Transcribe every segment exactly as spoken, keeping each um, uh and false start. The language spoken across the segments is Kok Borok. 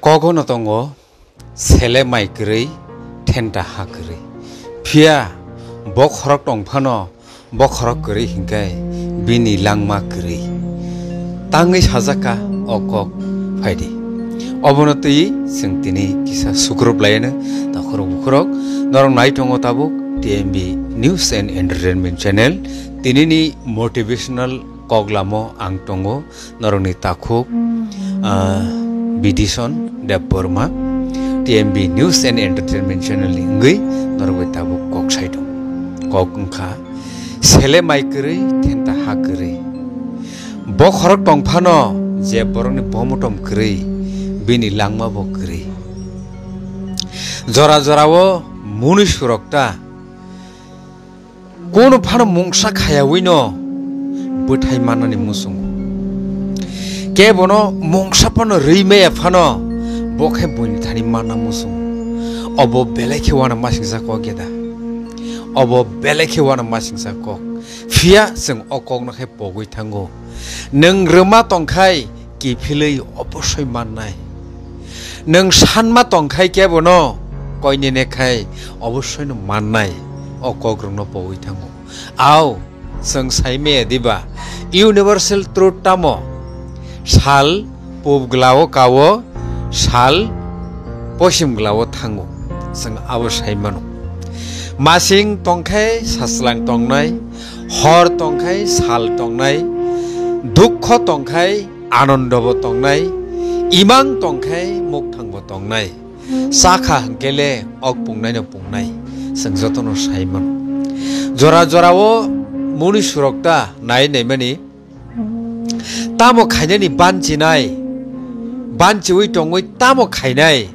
Kogono tongo, sele mai kwrwi, thenta ha kwrwi. Phiya bo khorok tong phano, bo khorok kwrwi hinkhe bini langma kwrwi. Tangwi sajak kha o kok phaidi. Obono twi chwng tini kisa sukrub laiano takhorok bukhorok norok nai tongo tabuk T M B News and Entertainment Channel. Tinini motivational koklamo ang tongo. Norokni takhuk, ah, Bidison Debbarma, T M B News and Entertainment Channel ni wngwi norok bai tabuk kok sai tongo. Kok wngkha, sele mai kwrwi, thenta ha kwrwi. Bo khorok tong phano je borokni bomotom kwrwi, bini langma bo kwrwi. Jora jorao mwnwi surok ta, Kono phano mungsa khayawino bwthai mannani muchungo. Kebono mungsa phano rwi maya phano bo khe buini thani manna muchungo. Obo belai khe uanamasingcha kok geda. Obo belai khe uanamasingcha kok. Phiya chwng o kokno khe pogwi thango. Nwng rwma tongkhai kiphilwi obosoi mannai. Nwng sanma tongkhai kebono koinene khai obosoino mannai. O kokrokno pogwi thango. Ao, chwng saimaya diba, universal truth tamo? Sal pub glao kao, sal posim glao thango. Chwng abo saimano. Masing tongkhai sachwlang tongnai, hor tongkhai sal tongnai, dukho tongkhai anondobo tongnai, imang tongkhai mukthangbo tongnai. Chakha hwnkele ok pungnaino pungnai, chwng jotono saimano. Jora jorao mwnwi surok ta nai naimani, tamo khainani banchinai, banchiwi tongwi tamo khainai,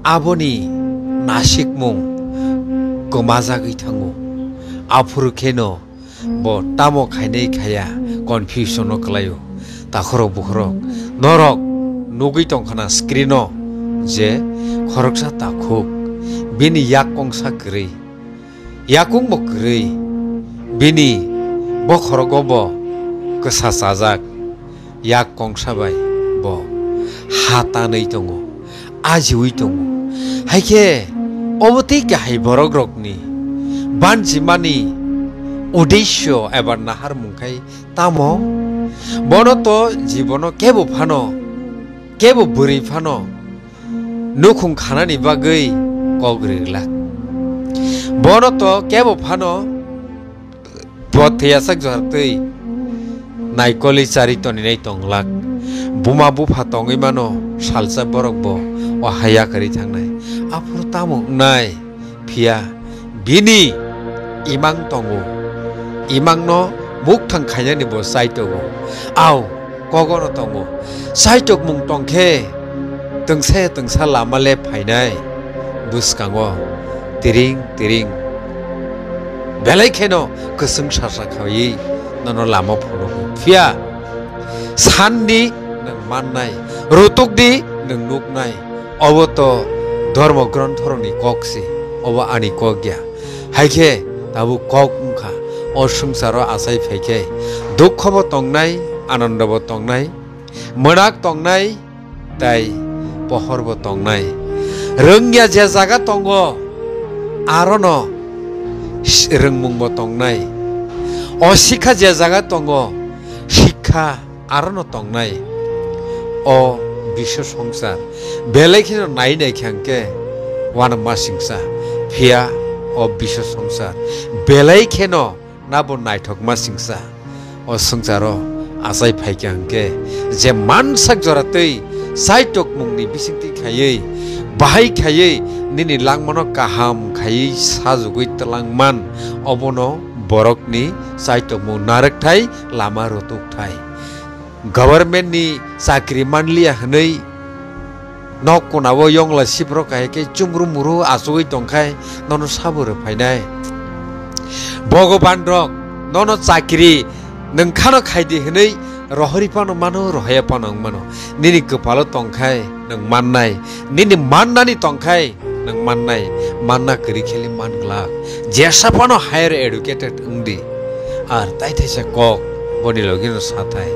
aboni nasikmung kwmajagwi thango. Aphuru kheno bo tamo khainai khaya confusion o kwlaio. Takhorok bukhorok norok nugwi tongkhana screen o je khoroksa takhuk bini yak kongsa kwrwi, yakung bo kwrwi, bini bokhorogo bo kwsa chajak. Yak kongsa bai bo ha tanwi tongo, ajiwi tongo. Hai khe obo tei kahai borokrokni banchimani uddesyo eba naharmung khai tamo? Bono to jibono kebo phano, kebo bwrwi phano nukhung khanani bagwi kok ri glak. Bono to kebo phano bo thwiyasak jora twi naikoli chari toninai tonglak. Buma bupha tongwi mano salsa borok bo o haya kwrwi thangnai. Aphuru tamo wngnai? Phiya bini imang tongo. Imangno mukthang khainani bo chaitogo. Au, kogono tongo. Chaitokmung tongkhe twngsa twngsa lama le phainai bwskango tiring tiring. Belai kheno kwchwng sasa khaiwi nono lama phunugo. Phiya sandi nwng mannai, rutukdi nwng nuknai. Obo to dhormo gronthorokni kok se, obo ani kok ya. Hai khe tabuk kok wngkha, o swngcharo achai phai khe dukhobo tongnai, anondobo tongnai, mwnak tongnai, tai pohorbo tongnai. Rwngya je jaga tongo, arono s-, rwngmungbo tongnai. O sikha je jaga tongo, sikha arono tongnai. O biswa songsar belai kheno nai nai khe hwnkhe uanama singsa, phiya o biswa songsar belai kheno nabo naithokma singsa. O swngcharo achai phaikha hwnkhe je mansak jora twi chaitokmungni bisingtwi khaiwi, bahai khaiwi nini langmano kaham khaiwi sajugwi twlangman, obono borokni chaitokmung narwkthai, lama rwtukthai. Government ni chakri manliya hwnwi nok kunao yongla siphro kahai khe chumru muru achugwi tongkhai nono sabo rwphainai. Bhogoban rok nono chakri nwngkhano khaidi hwnwi rohori phano mano, rohaya phano wng mano. Nini kwpalo tongkhai nwng mannai, nini mannani tongkhai nwng mannai, manna kwrwi kheli man glak. Jesa phano higher educated wngdi. Ar tai thaisa kok boni logino sathai.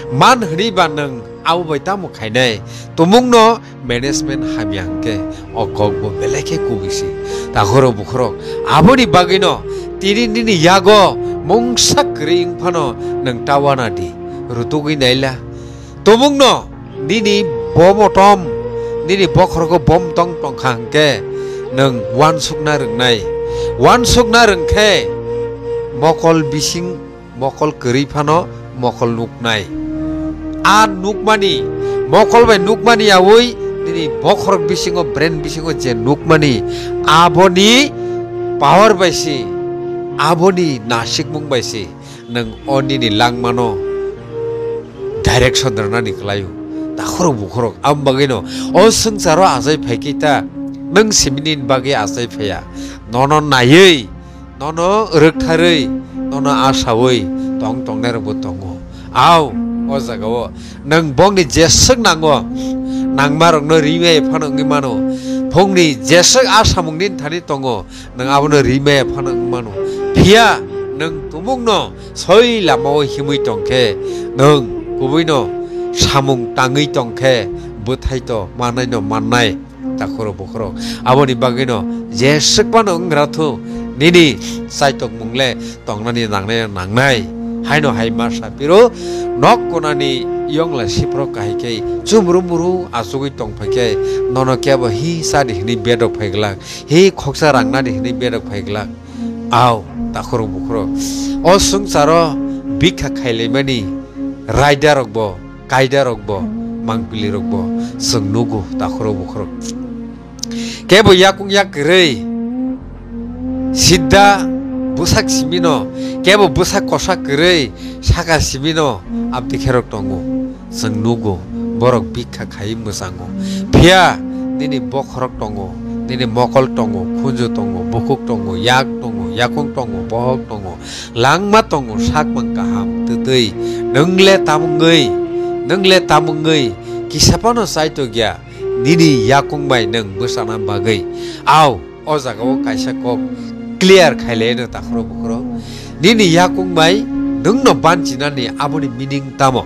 Man hwnwi ba nwng abo bai tamo khainai? Tumungno management hamya hwnkhe o kok bo belai khe kubui se. Takhorok bukhorok, aboni bagwino tini nini yago mungsa kwrwi wng phano nwng ta uana di, rutugwi naila. Tumungno nini bo motom, nini bokhorogo bom tong tongkha hwnkhe nwng uansukna rwngnai. Uansukna rwngkhe mokol bising mokol kwrwi phano mokol nuknai. A nukmani, mokol bai nukmani yaui nini bokhorok bisingo, brain bisingo je nukmani, aboni power bai se, aboni nasikmung bai se nwng o nini langmano direction rwnani kwlaio. Takhorok bukhorok, aboni bagwino o swngcharo achai phaikhe ta nwng simi nini bagwi achai phaiya. Nono naiwi, nono rwktharwi, nono asaui tong tongnairokbo tongo. Au, o jagao nwng bongni jeswk nango, nangmarokno rimaya phano wngwi mano. Phungni jeswk a samung nini thani tongo, nwng abono rimaya phano wngwi mano. Phiya nwng tumungno soi lamao himwi tongkhe, nwng kubuino samung tangwi tongkhe, bwthaito mannaino mannai. Takhorok bukhorok, aboni bagwino jeswk phano wng rathu, nini chaitokmung le tongnani nangnai nangnai. Haino hai ma sa phiro, nok konani yongla siphro kahai khe chumru muru achugwi tong phai khe, nono kebo hi chadi hwnwi bedok phai glak, hi khoksa rangnani hwnwi bedok phai glak. Au, takhorok bukhorok, o swngcharo bikha khailaimani raidarokbo, kaidarokbo, mangpilirokbo chwng nugo, takhorok bukhorok. Kebo yakung yak kwrwi sidda bwsak simino, kebo bwsak kosa kwrwi saka simino abdi kherok tongo. Chwng nugo, borok bikha khai mwchango. Phiya nini bokhorok tongo, nini mokol tongo, khunju tongo, bukhuk tongo, yak tongo, yakung tongo, bohok tongo, langma tongo, sakmang kaham twtwi. Nwng le tamungwi, nwng le tamungwi kisa phano chaitokya nini yakung bai nwng bwchana bagwi. Au, o jagao kaisa kok clear khailai no takhorok bukhorok. Nini yakung bai nwngno banchinani aboni meaning tamo?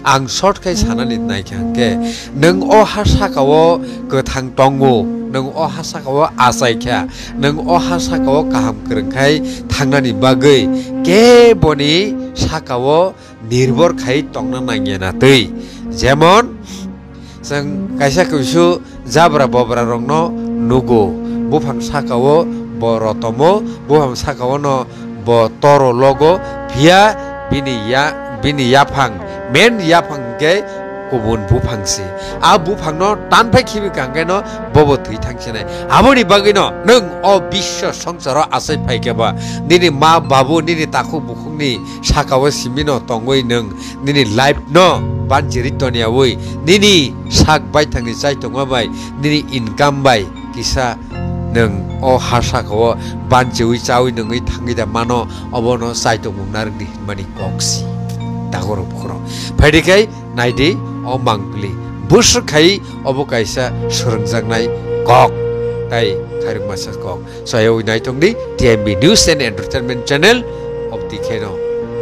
Ang short khai sanani naikha hwnkhe, nwng o ha sakao kwthang tongo, nwng o ha sakao achaikha, nwng o ha sakao kaham kwrwngkhai thangnani bagwi keboni sakao nirbhor khai tongna nangya na twi. Jemon, chwng kaisa kuisu jabra bobra rokno nugo, buphang sakao bo rotomo, buphang sakao no bo toro logo, phiya bini ya, bini yaphang, main yaphang hwnkhe kubun buphang se. A buphang no tanphai khibi kangkhe no bobo thwi thangsinai. Aboni bagwi no nwng o biswa songsaro achai phaikhe ba, nini ma babu, nini takhuk bukhukni sakao simino tongwi nwng nini life no banchiri toniyaui, nini sak baithangni chaitongma bai, nini income bai kisa nwng o ha sakao banchiui chaui nungwi thangwi da mano, obono chaitokmung narwkdi hinmani kok si. Takhorok bukhorok. Phaidi khai naidi o mangpili. Bwswk khai obo kaisa swrwngjaknai kok tai khairokmasa kok. Soyaui naitongdi T M B News and Entertainment Channel. Obti kheno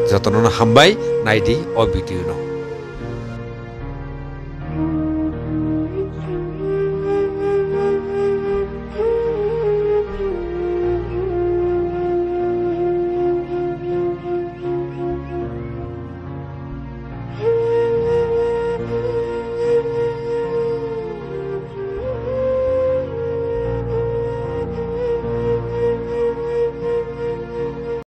jotono hambai naidi o video no.